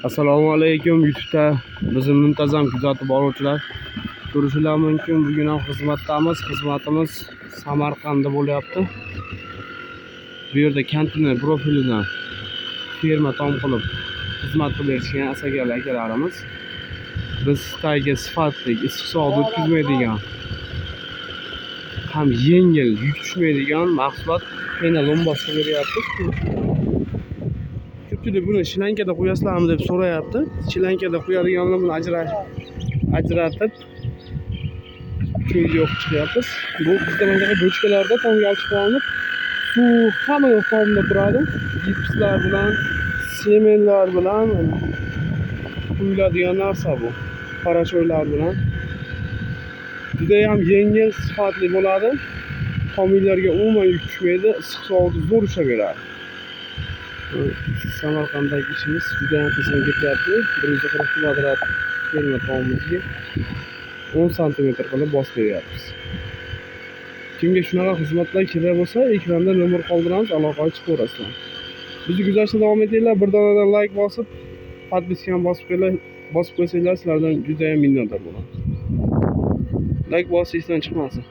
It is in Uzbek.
Assalomu alaykum, YouTube'da bizni muntazam kuzatib boruvchilar ko'rishingiz mumkin. Bugun ham xizmatdamiz. Xizmatimiz Samarqandda bo'lyapti. Bu yerda konteyner profilidan ferma tom qilib xizmat qilib berishgan asakali akalarimiz. Biz tagiga sifatli, issiq sovuq o'tkazmaydigan, ham yengil yuk tushmaydigan mahsulot pena lombas qilib beryapti. Ko'pchilik buni shlankada qo'yasizlarmi deb so'rayapti. Shlankada qo'yadiganlar buni ajratib cho'lga o'qib chiqyapmiz. Bu bizda bunaqa bochkalarda tomga olib chiqib olinib, suv hamma yoq tomda turadi. Gipslar bilan, sementlar bilan quyiladigan narsa bu. Parachoylar bilan. Juda ham yengil, sifatli bo'ladi. Tom uylarga umuman yuk tushmaydi, issiq sovuqni zo'r ushlab beradi. Samarqanddagi ishimiz juda ham qizg'in ketyapti. 140 kvadrat ferma tomimizga 10 santimetr qilib bosib beryapmiz. Kimga shunaqa xizmatlar kerak bo'lsa, ekranda nomer qoldiramiz, aloqaga chiqaverasizlar. Bizni kuzatishda davom etinglar. Bir donadan like bosib, подписка ham bosib qo'yinglar, bosib qo'ysanglar sizlardan juda ham minnatdor bo'laman. Like bosish esdan chiqmasin.